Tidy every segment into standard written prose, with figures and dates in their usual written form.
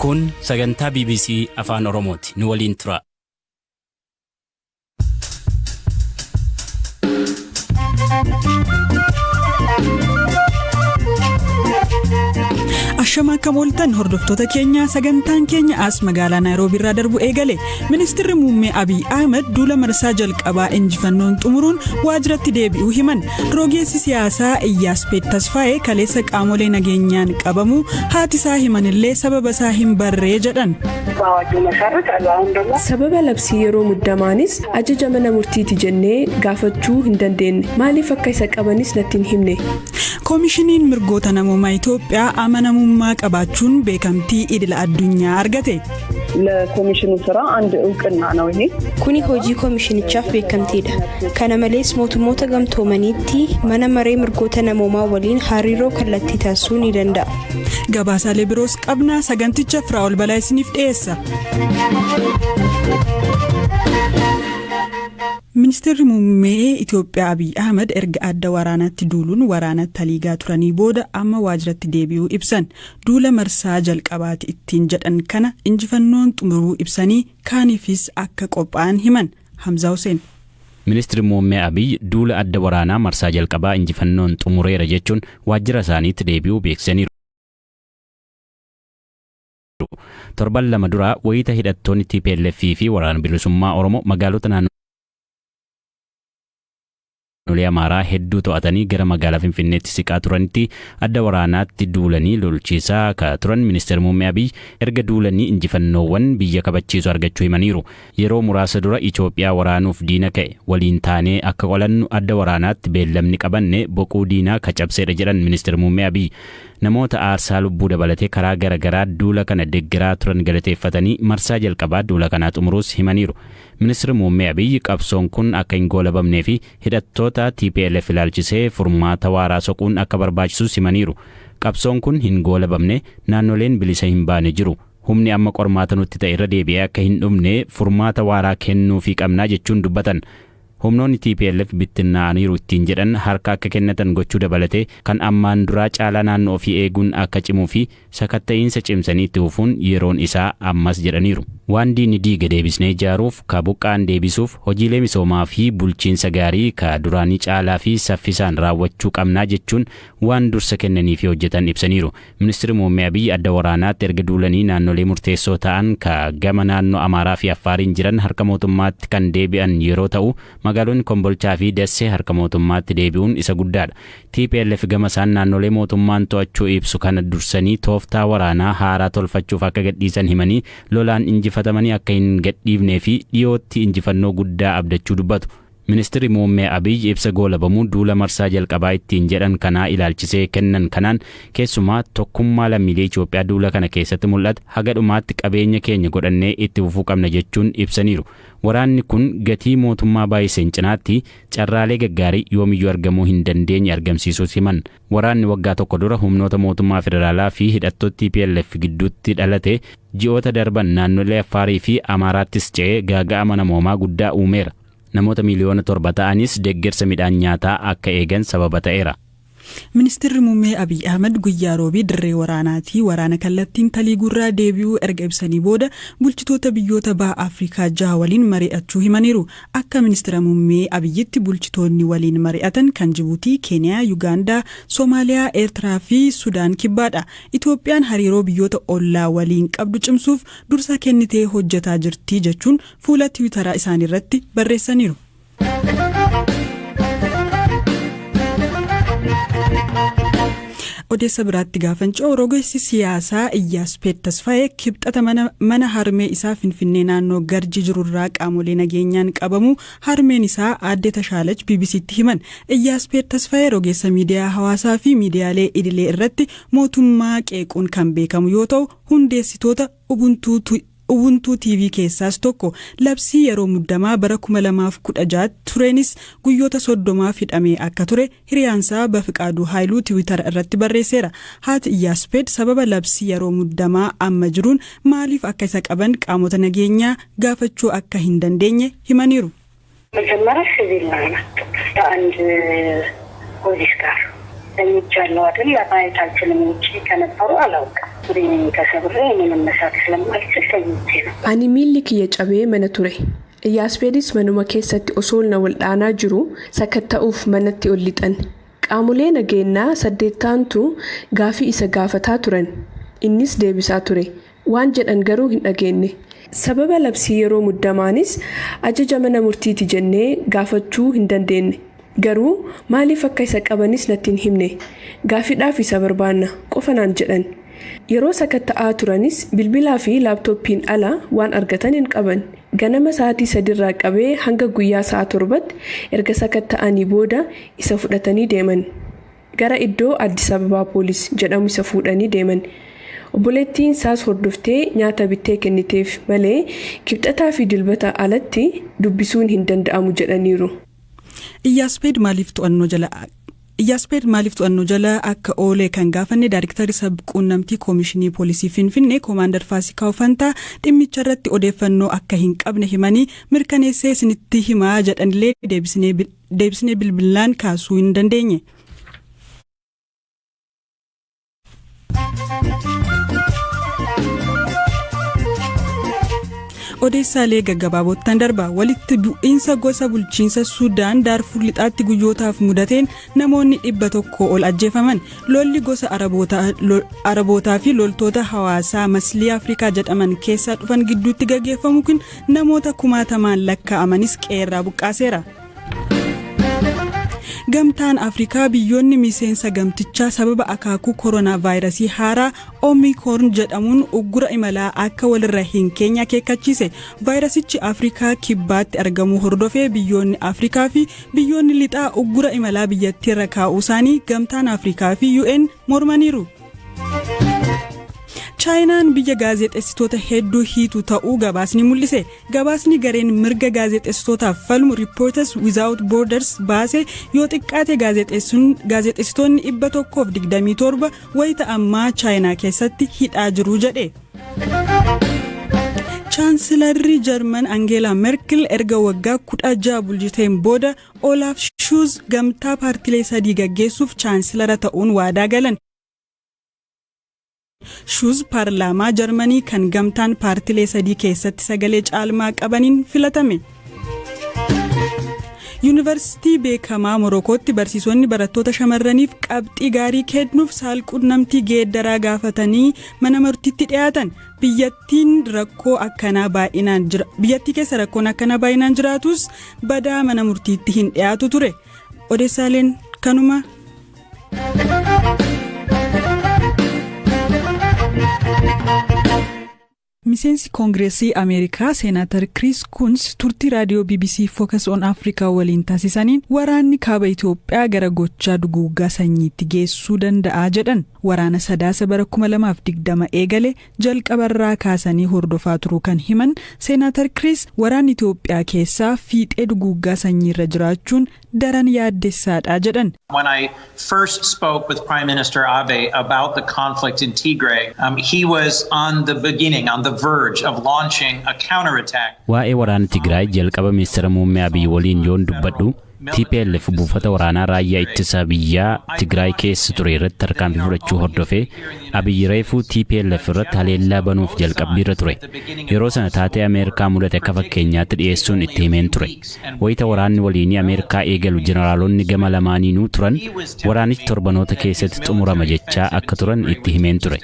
Kun sagantaa BBC Afaan Oromooti. Nu waliin tura. Ashama akkam ooltan hordoftoota keenya, sagantaan keenya as magaalaa Naayiroobii irraa darbu eegale. Ministeerri muummee Abiy Ahmed duula marsaa jalqabaa injifannoon xumuruun waajjiratti deebi'uu himan. Rogeessi siyaasaa Iyyaaspeed Tasfaayee kaleessa qaamolee nageenyaan qabamuu haati isaa himanillee sababa isaa hin barree jedhan. በአዋጁ መሰረት አሉ። አሁን ደግሞ Sababa labsii yeroo muddamaanis ajaja mana murtiiti jennee gaafachuu hin dandeenye. Maaliif akka isa qabanis natti hin himne. Koomishiniin mirgoota namoomaa Itoophiyaa amanamummaa qabaachuun beekamtii idila addunyaa argate. ለኮሚሽኑ ስራ አንድ እውቅና ነው ይሄ። Kuni hojii koomishinichaaf beekamtiidha. Kana malees mootummoota gamtoomaniitti mana maree mirgoota namoomaa waliin hariiroo kallattii taasisuu ni danda'a. Gabaasaalee biroos qabna, saganticha Firaa'ol Balaa isiniif dhiyeessa. Ministeerri muummee Itoophiyaa Abiy Ahmed erga adda waraanaatti duuluun waraana taliigaa turanii booda amma waajjiratti deebi'uu ibsan. Duula marsaa jalqabaati ittiin jedhan kana injifannoon xumuruu ibsanii kaaniifis akka qophaa'an himan. Hamzaa Hussein. Ministeerri muummee Abiy duula adda waraanaa marsaa jalqabaa injifannoon xumureera jechuun waajjira isaaniitti deebi'uu beeksisaniiru. Torban 2 dura wayita hidhattoonni TPLF fi waraana bilisummaa Oromoo magaalota naannolee Amaaraa hedduu to'atanii gara magaalaa Finfinneetti siqaa turanitti adda waraanaatti duulanii lolchiisaa ka turan ministeerri muummee Abiy erga duulanii injifannoowwan biyya kabachiisu argachuu himaniiru. Yeroo muraasa dura Itoophiyaa waraanuuf diina ka'e waliin taanee akka qolannu adda waraanaatti beellamni qabanne boquu diinaa ka cabseedha jedhan ministeerri muummee Abiy. Namoota aarsaa lubbuu dabalatee karaa garaagaraa duula kana deeggaraa turan galateeffatanii marsaa jalqabaa duula kanaa xumuruus himaniiru. Ministeerri muummee Abiy qabsoon kun akka hin goolabamnee fi hidhattoota TPLF ilaalchisee furmaata waaraa soquun akka barbaachisus himaniiru. Qabsoon kun hin goolabamne, naannoleen bilisa hin baane jiru. Humni amma qormaata nutti ta'e irra deebi'ee akka hin dhumne furmaata waaraa kennuufii qabnaa jechuun dubbatan. Humnoonni TPLF bittinnaa'aniiru ittiin jedhan harka akka kennatan gochuu dabalatee kan ammaan duraa caalaa naannoo ofii eeguun akka cimuu fi sakatta'iinsa cimsanii itti fufuun yeroon isaa ammas jedhaniiru. Waan diinni diige deebisnee ijaaruuf, ka buqqaan deebisuuf, hojiilee misoomaa fi bulchiinsa gaarii ka duraanii caalaa fi saffisaan raawwachuu qabnaa jechuun waan dursa kennanii fi hojjetan ibsaniiru. Ministeerri muummee Abiy adda waraanaatti erga duulanii naannolee murteessoo ta'an ka gama naannoo Amaaraa fi Affaariin jiran harka mootummaatti kan deebi'an yeroo ta'u, magaalonni Kombolchaa fi Dassee harka mootummaatti deebi'uun isa guddaadha. TPLF gama isaan naannolee mootummaan to'achuu ibsu kana dursanii tooftaa waraanaa haaraa tolfachuuf akka gadhiisan himanii lolaan injifatamanii akka hin gadhiifnee fi dhiyootti injifannoo guddaa abdachuu dubbatu. Ministeerri muummee Abiy ibsa goolabamuu duula marsaa jalqabaa ittiin jedhan kanaa ilaalchisee kennan kanaan keessumaa tokkummaa lammiilee Itoophiyaa duula kana keessatti mul'ate haga dhumaatti qabeenya keenya godhannee itti fufuu qabna jechuun ibsaniiru. Waraanni kun gatii mootummaa baay'iseen cinaatti carraalee gaggaarii yoomiyyuu argamuu hin dandeenye argamsiisuus himan. Waraanni waggaa tokko dura humnoota mootummaa federaalaa fi hidhattoota TPLF gidduutti dhalate ji'oota darban naannolee Affaarii fi Amaaraattis ce'ee gaaga'ama namoomaa guddaa uumeera. Namoota miiliyoona 7 ta'anis deeggarsa midhaan nyaataa akka eegan sababa ta'eera. Ministeerri muummee Abiy Ahmed guyyaa roobii dirree waraanaatii waraana kallattiin taliigurraa deebi'uu erga ibsanii booda bulchitoota biyyoota baha Afrikaa jaha waliin mari'achuu himaniiru. Akka ministeera muummee Abiyyitti bulchitoonni waliin mari'atan kan Jibuutii, Keeniyaa, Yugaandaa, Soomaaliyaa, Eertiraa fi Sudaan kibbaadha. Itoophiyaan hariiroo biyyoota ollaa waliin qabdu cimsuuf dursa kennitee hojjetaa jirti jechuun fuula Tiwiitaraa isaanii irratti barreessaniiru. Odeessa biraatti gaafan ce'u, rogeessi siyaasaa Iyyaaspeed Tasfaayee kibxata mana harmee isaa Finfinnee naannoo Garji jirurraa qaamolee nageenyaan qabamu harmeen isaa aadde Tashaalach BBCtti himan. Iyyaaspeed Tasfaayee rogeessa miidiyaa hawaasaa fi miidiyaalee idilee irratti mootummaa qeequun kan beekamu yoo ta'u, hundeessitoota Ubuntuu TV keessaas tokko. Labsii yeroo muddamaa bara 2016 tureenis guyyoota 30f hidhamee akka ture hiriyaansaa Bafiqaaduu Haayiluu Tiwiitara irratti barreesseera. Haati Iyyaaspeed sababa labsii yeroo muddamaa amma jiruun maaliif akka isa qaban qaamota nageenyaa gaafachuu akka hin dandeenye himaniiru. መጀመሪያ ሲቪል ነው የመጡት ከአንድ ፖሊስ ጋር። ተኝቻለሁ አይደል? ማየት አልችልም። ውጭ ከነበሩ አላውቅም። እግሬ ተሰብሬ እኔ መነሳት ስለማልችል ተኝቼ ነው። Ani miilli kiyya cabee mana ture. Iyyaaspeedis manuma keessatti osoo na waldhaanaa jiru sakatta'uuf manatti ol lixan. Qaamolee nageenyaa saddeettaantu gaafii isa gaafataa turan. Innis deebisaa ture. Waan jedhan garuu hin dhageenye. Sababa labsii yeroo muddamaanis ajaja mana murtiiti jennee gaafachuu hin dandeenye. Garuu maaliif akka isa qabanis natti hin himne. Gaafiidhaaf isa barbaanna qofa naan jedhan. Yeroo sakatta'aa turanis bilbilaa fi laaptooppiin ala waan argatan hin qaban. Ganama sa'aatii 3rraa qabee hanga guyyaa sa'a 7tti erga sakatta'anii booda isa fudhatanii deeman. Gara iddoo Addis Ababaa Poolis jedhamu isa fuudhanii deeman. Obboleettiin isaas hordoftee nyaata bittee kenniteef malee Kibxataa fi Dilbata alatti dubbisuun hin danda'amu jedhaniiru. Iyyaaspeed maaliif to'annoo jala akka oole kan gaafanne Daayiriktarri Sabquunnamtii Koomishinii Poolisii Finfinnee, Koomaandar Faasikaa Fantaa, dhimmicha irratti odeeffannoo akka hin qabne himanii, mirkaneessee isinitti himaa jedhanillee deebisnee bilbilaan kaasuu hin dandeenye. Odeessaalee gaggabaabottan darba. Walitti bu'iinsa gosa bulchiinsa Sudaan Daarfur Lixaatti guyyootaaf mudateen namoonni 100 ol ajjeefaman. Lolli gosa Arabootaa fi loltoota hawaasaa Maslii Afrikaa jedhaman keessaa dhufan gidduutti gaggeeffamu kun namoota kumaatamaan lakkaa'amanis qeerraa buqqaaseera. Gamtaan Afrikaa biyyoonni miseensa gamtichaa sababa akaakuu koronaa vaayirasii haaraa Omikron jedhamuun uggura imalaa akka walirra hin keenya akeekkachiise. Vaayirasichi Afrikaa Kibbaatti argamuu hordofee biyyoonni Afrikaa fi biyyoonni lixaa uggura imalaa biyyattiirra kaa'uu isaanii Gamtaan Afrikaa fi UN mormaniiru. Chaayinaan biyya gaazexeessitoota hedduu hiitu ta'uu gabaasni mul'ise. Gabaasni gareen mirga gaazexeessitootaaf falmu Reporters Without Borders baase, yoo xiqqaate gaazexeessitoonni 127 wayita ammaa Chaayinaa keessatti hidhaa jiru jedhe. Chaansilarri Jarman Angeelaa Merkel erga waggaa 16 bulchiteen booda Olaaf Shuuz gamtaa paartilee sadii gaggeessuuf chaansilara ta'uun waadaa galan. Shuuz paarlaamaa Jarmanii kan gamtaan paartilee sadii keessatti sagalee caalmaa qabaniin filatame. Yuunivarsiitii beekamaa Morokootti barsiisonni barattoota shamarraniif qabxii gaarii kennuuf saalqunnamtii geeddaraa gaafatanii mana murtiitti dhiyaatan. Biyyattiin rakkoo akkanaa baay'inaan jira. Biyyattii keessa rakkoon akkanaa baay'inaan jiraatus badaa mana murtiitti hin dhiyaatu ture. Odeessaaleen kanuma. Miseensi Koongireesii Ameerikaa Seenaatar Kiriis Kuns turtii raadiyoo BBC Focus on Africa waliin taasisaniin waraanni kaaba Itoophiyaa gara gochaa duguuggaa sanyiitti geessuu danda'a jedhan. Waraana Sadaasa bara 2020 eegale jalqabarraa kaasanii hordofaa turuu kan himan Seenaatar Kiriis, waraanni Itoophiyaa keessaa fiixee duguuggaa sanyiirra jiraachuun daran yaaddessaadha jedhan. When I first spoke with Prime Minister Abiy about the conflict in Tigray, he was on the beginning, on the verge of launching a counterattack. Waa'ee waraana Tigraay jalqaba ministeera muummee Abiy waliin yoon dubbadhu, TPLF buufata waraanaa raayyaa ittisa biyyaa Tigraay keessa ture irratti tarkaanfii fudhachuu hordofee Abiy reefuu TPLF irratti haleellaa banuuf jalqabbiirra ture. Yeroo sana taatee Ameerikaa mudate akka fakkeenyaatti dhiyeessuun itti himeen ture. Wayita waraanni waliinii Ameerikaa eegalu jeneraalonni gama lamaaniinuu turan waraanichi torbanoota keessatti xumurama jechaa akka turan itti himeen ture.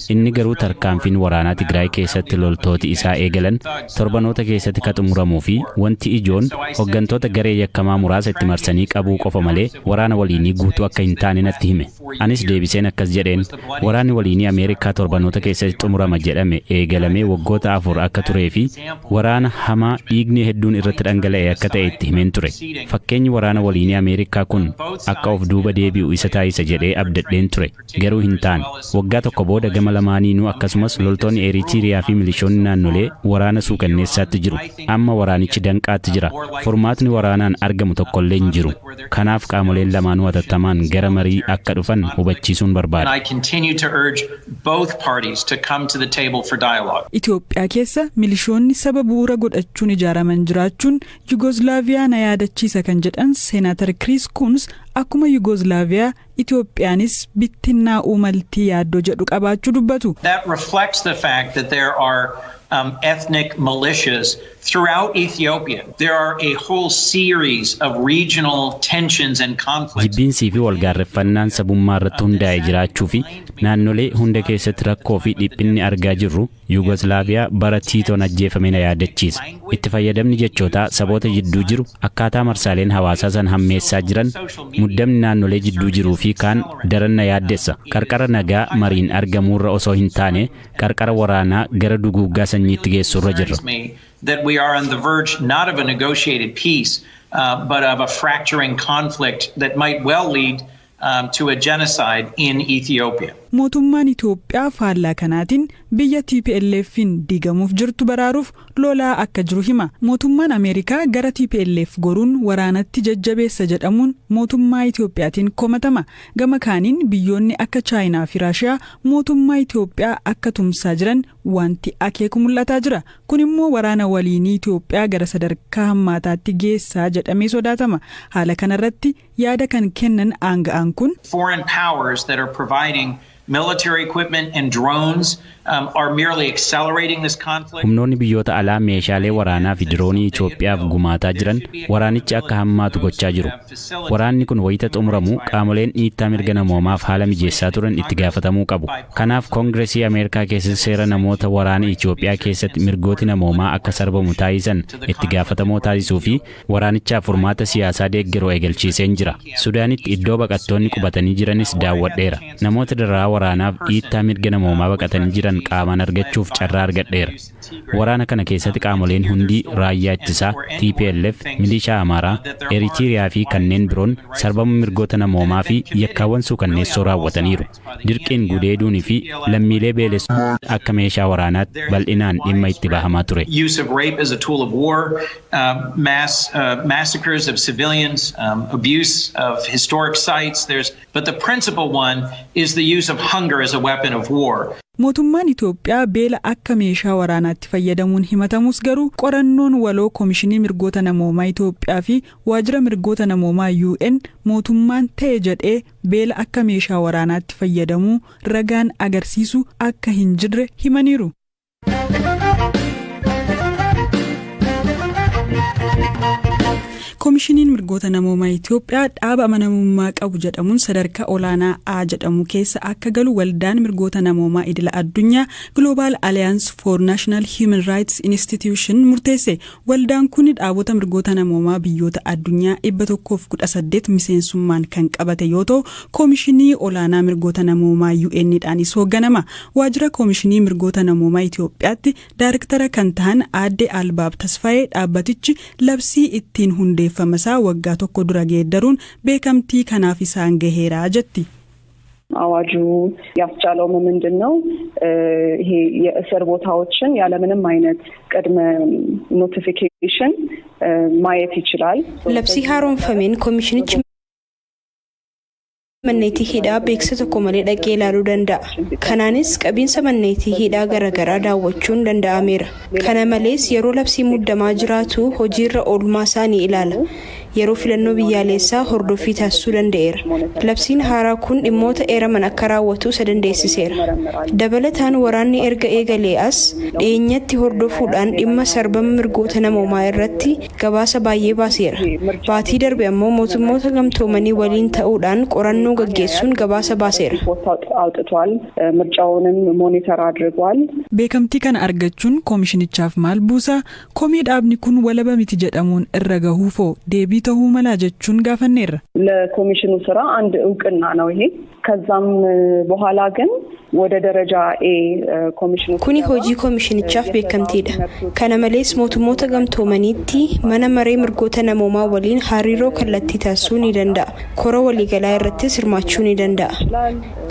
Inni garuu tarkaanfiin waraanaa Tigraay keessatti loltooti isaa eegalan torbanoota keessatti ka xumuramuu fi wanti ijoon hooggantoota garee yakkamaa muraasa itti marsanii qabuu qofa malee waraana waliinii guutuu akka hin taane natti hime. Anis deebiseen akkas jedheen: waraanni waliinii Ameerikaa torbanoota keessatti xumurama jedhame eegalamee waggoota 4 akka turee fi waraana hamaa dhiigni hedduun irratti dhangala'e akka ta'e itti himeen ture. Fakkeenyi waraana waliinii Ameerikaa kun akka of duuba deebi'u isa taasisa jedhee abdadheen ture. Garuu hin taane. Waggaa tokko booda gama lamaaniinuu, akkasumas loltoonni Eritiriyaa fi milishoonni naannolee waraana suukanneessaatti jiru. Amma waraanichi danqaatti jira. Furmaatni waraanaan argamu tokkollee hin jiru. Kanaaf qaamoleen lamaanuu hatattamaan gara marii akka dhufan hubachiisuun barbaada. And I continue to urge both parties to come to the table for dialogue. Itoophiyaa keessa milishoonni saba bu'uura godhachuun ijaaraman jiraachuun Yugoslaaviyaa na yaadachiisa kan jedhan Seenaatar Kiriis Kuns, akkuma Yugoslaaviyaa Itoophiyaanis bittinnaa'uu maltii yaaddoo jedhu qabaachuu dubbatu. That reflects the fact that there are ethnic militias throughout Ethiopia. There are a whole series of regional tensions and conflicts. Jibbiinsii fi walgaarreffannaan sabummaa irratti hundaa'e jiraachuu fi naannolee hunda keessatti rakkoo fi dhiphinni argaa jirru Yugoslaaviyaa bara Tiitoon ajjeefame na yaadachiisa. Itti fayyadamni jechootaa saboota jidduu jiru, akkaataa marsaaleen hawaasaa san hammeessaa jiran, muddamni naannolee jidduu jiruu fi kaan daran na yaaddessa. Qarqara nagaa mariin argamuurra osoo hin taane, qarqara waraanaa gara duguuggaa sanyiitti geessurra jirra. That we are on the verge not of a negotiated peace, but of a fracturing conflict that might well lead to a genocide in Ethiopia. Mootummaan Itoophiyaa faallaa kanaatiin biyya TPLF'n diigamuuf jirtu baraaruuf lolaa akka jiru hima. Mootummaan Ameerikaa gara TPLF goruun waraanatti jajjabeessa jedhamuun mootummaa Itoophiyaatiin komatama. Gama kaaniin biyyoonni akka Chaayinaa fi Raashiyaa mootummaa Itoophiyaa akka tumsaa jiran wanti akeeku mul'ataa jira. Kun immoo waraana waliinii Itoophiyaa gara sadarkaa hammaataatti geessaa jedhamee sodaatama. Haala kanarratti yaada kan kennan aanga'aan kun. Foreign powers that are providing military equipment and drones are merely accelerating this conflict. Humnoonni biyyoota alaa meeshaalee waraanaa fi diroonii Itoophiyaaf gumaataa jiran waraanichi akka hammaatu gochaa jiru. Waraanni kun wayita xumuramu qaamoleen dhiittaa mirga namoomaaf haala mijeessaa turan itti gaafatamuu qabu. Kanaaf Koongiresii Ameerikaa keessatti seera namoota waraana Itoophiyaa keessatti mirgooti namoomaa akka sarbamu taasisan itti gaafatamoo taasisuu fi waraanichaaf furmaata siyaasaa deeggaru eegalchiiseen jira. Sudaanitti iddoo baqattoonni qubatanii jiranis daawwadheera. Namoota dararaa waraanaaf dhiittaa mirga namoomaa baqatanii jiran qaamaan argachuuf carraa argadheera. Waraana kana keessatti qaamoleen hundi, raayyaa ittisaa, TPLF, milishaa Amaaraa, Eritiriyaa fi kanneen biroon sarbama mirgoota namoomaa fi yakkaawwan suukanneessoo raawwataniiru. Dirqiin gudeeduunii fi lammiilee beelessuu akka meeshaa waraanaatti bal'inaan dhimma itti bahamaa ture. Use of rape as a tool of war, mass massacres of civilians, abuse of historic sites. But the principal one is the use of hunger as a weapon of war. Mootummaan Itoophiyaa beela akka meeshaa waraanaatti fayyadamuun himatamus, garuu qorannoon waloo Koomishinii Mirgoota Namoomaa Itoophiyaa fi Waajjira Mirgoota Namoomaa UN mootummaan ta'e jedhee beela akka meeshaa waraanaatti fayyadamuu ragaan agarsiisu akka hin jirre himaniiru. Koomishiniin Mirgoota Namoomaa Itoophiyaa dhaaba amanamummaa qabu jedhamuun sadarkaa olaanaa A jedhamu keessa akka galu Waldaan Mirgoota Namoomaa Idila Addunyaa, Global Alliance for National Human Rights Institution, murteesse. Waldaan kun dhaabota mirgoota namoomaa biyyoota addunyaa 118 miseensummaan kan qabate yoo ta'u, Koomishinii Olaanaa Mirgoota Namoomaa UN'dhaanis hoogganama. Waajjira Koomishinii Mirgoota Namoomaa Itoophiyaatti daariktara kan ta'an Aadde Albaab Tasfaayee dhaabbatichi labsii ittiin hundeeffama isaa waggaa tokko dura geeddaruun beekamtii kanaaf isaan gaheera jetti. አዋጁ ያስቻለው ምንድን ነው? ይሄ የእስር ቦታዎችን ያለምንም አይነት ቅድመ ኖቲፊኬሽን ማየት ይችላል። Labsii haaromfameen koomishinichi manneetii hidhaa beeksisa tokko malee dhaqee ilaaluu danda'a. Kanaanis qabiinsa manneetii hidhaa garaagaraa daawwachuun danda'ameera. Kana malees yeroo labsii muddamaa jiraatu hojiirra oolmaa isaa ni ilaala. Yeroo filannoo biyyaalessaa hordoffii taasisuu danda'eera. Labsiin haaraa kun dhimmoota eeraman akka raawwatu isa dandeessiseera. Dabalataan waraanni erga eegalee as dhiyeenyatti hordofuudhaan dhimma sarbama mirgoota namoomaa irratti gabaasa baay'ee baaseera. Baatii darbe ammoo Mootummoota Gamtoomanii waliin ta'uudhaan qorannoo gaggeessuun gabaasa baaseera. አውጥቷል። ምርጫውንም ሞኒተር አድርጓል። Beekamtii kana argachuun koomishinichaaf maal buusa? Komii dhaabni kun walaba miti jedhamuun irra gahuufoo deebii ta'uu malaa jechuun gaafanneerra. ለኮሚሽኑ ስራ አንድ እውቅና ነው ይሄ። ከዛም በኋላ ግን ወደ ደረጃ ኤ ኮሚሽኑ Kuni hojii koomishinichaaf beekamtiidha. Kana malees Mootummoota Gamtoomaniitti mana maree mirgoota namoomaa waliin hariiroo kallattii taasisuu ni danda'a. Kora waliigalaa irrattis hirmaachuu ni danda'a.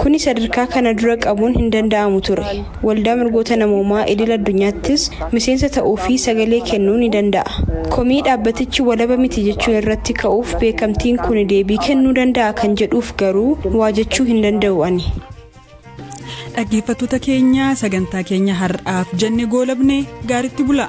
Kuni sadarkaa kana dura qabuun hin danda'amu ture. Waldaa Mirgoota Namoomaa Idil Addunyaattis miseensa ta'uu fi sagalee kennuu ni danda'a. Komii dhaabbatichi walaba miti jechuun irratti ka'uuf beekamtiin kun deebii kennuu danda'a kan jedhuuf garuu waa jechuu hin danda'u ani. Dhaggeeffattoota keenya, sagantaa keenya har'aaf jenne goolabne. Gaaritti bula.